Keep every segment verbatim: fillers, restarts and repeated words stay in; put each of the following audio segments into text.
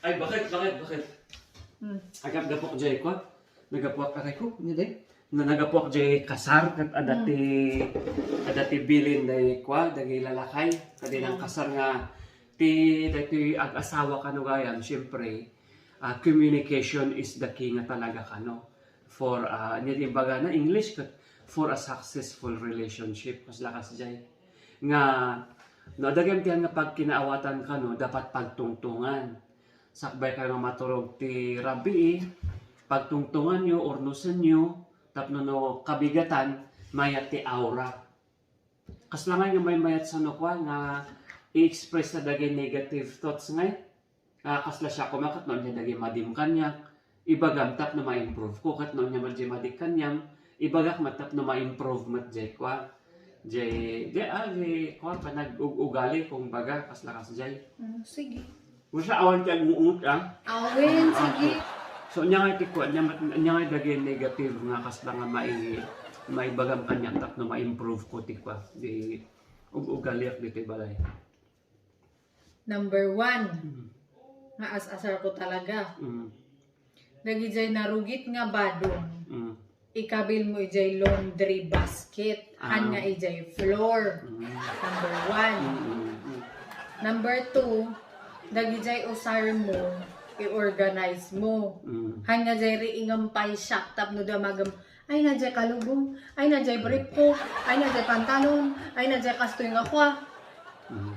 Ay, bakit, bakit, bakit? Hmm. Agap-gapok jay kwa. Nagapuak ka kay ko, hindi. Na nagapuak jay kasar, kat adati, adati bilin day kwa, dagay lalakay. Kadi nang kasar nga, ti, dati ag-asawa kano gayam, siyempre, ah, communication is the key nga talaga kano. For, ah, niya di baga na English, kat for a successful relationship, kas lakas jay. Nga, no, adagam tiyan nga pagkinaawatan kano, dapat pagtungtungan. Sakbay kayo nga maturog ti rabii, pagtungtunganyo, urnosenyo, tapno no kabigatan, mayat ti aura. Kasla ngay nga may mayat sano kwa nga i-express na dagay negative thoughts ngay. Ah, kasla siya kumakat no niya dagay madim kaniak. Ibagam tapno ma-improve ko, kat no niya madjay madik kaniam, ibagak met tapno ma-improve met jay kwa. Jay, jay, ah, jay, kwa, panag-ug-ugali kung baga, kasla kas jay. Mm, sige. Usa awan ti agungot, ah. Awen, sige. So, nya nga ti kwa, nya, nya nga dagay negative nga kasla nga mai-, maibagam kaniak tapno ma-improve ko ti kwa. Di, ug-ugaliak ditoy balay. Number one, Mm. nga as-asar ko talaga. Mm. Dagijay narugit nga badong, Mm. ikabil mo ijay laundry basket, Ah. han nga ijay floor. Mm. Number one. Mm, mm, mm. Number two, dagijay usar mo, i-organize mo. Mm. Han nga jay riingem pay siak tapno damagem, ay, na jay kalubong, ay, na jay brief ko, ay, na jay pantalon, ay, na jay kastoy nga kwa. Mm.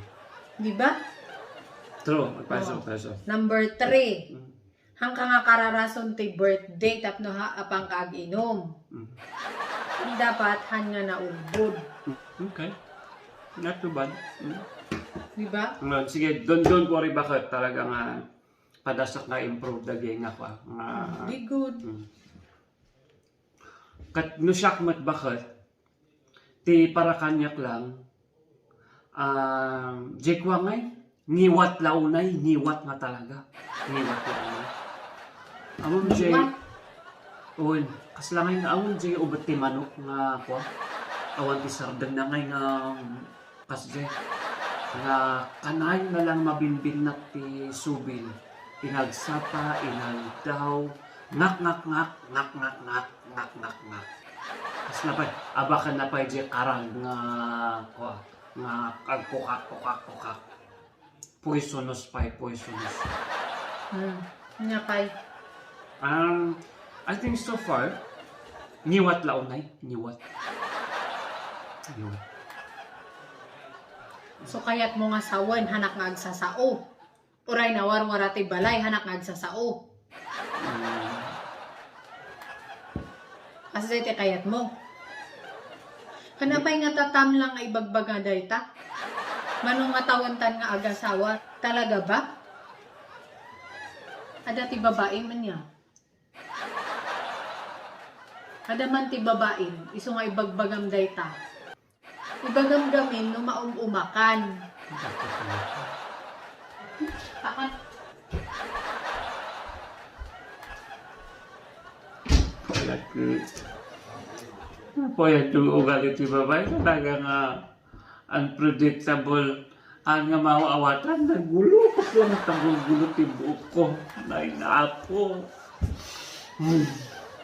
Di ba? True, agpayso, Oh. agpayso. Number three, Mm. hangka nga kararason ti birthday tapno ha, apang ka ag-inom. Mm. Dapat han nga naulbod. Mm, okay. Not too bad. Mm. Di ba? Well, sige, don't, don't worry, bakit talaga nga padasak nga improve dagay nga kwa, nga Di good. Mm. Kat no siak met bakit, ti para kaniak lang, ah, jay kwa ngay, ngiwat la unay, ngiwat nga talaga. Ngiwat la unay. Amom jay, Ngiwat? Wen, kasla ngay nga amom jay ubet ti manok nga kwa. Awan ti sardeng na ngay nga Kasdi, nga kanay na lang mabinbinnat ti subil, inagsapa, inaldaw, ngak, ngak, ngak, ngak, ngak, ngak, ngak, ngak, ngak. Kas napay, abakan napay di karag nga, kua, nga agkukak, kukak, kukak. Poisonous pay, poisonous. Hmm. Nya pay? Um, I think so far, ngiwat la unay, ngiwat. Ngiwat. So, kayat mo nga sawen, hanak nga agsasao. Uray nawarwara ti balay, hanak nga agsasao. Mm. Kasdi ti kayat mo. Ken apay nga tatam lang nga ibagbaga dayta? Mano nga tawentan nga agasawa? Talaga ba? Adda ti babaim ania? Adda man ti babaim, isu nga ibagbagam dayta. Ibagam gamin no maum-umakan. Akan. Laki. Apo, yan yung ugali ti babae. Talaga nga unpredictable. Ang nga maawatan, nagulo. Kasi ang tagulgulo ti buhok ko. Ay, napo. Hmm.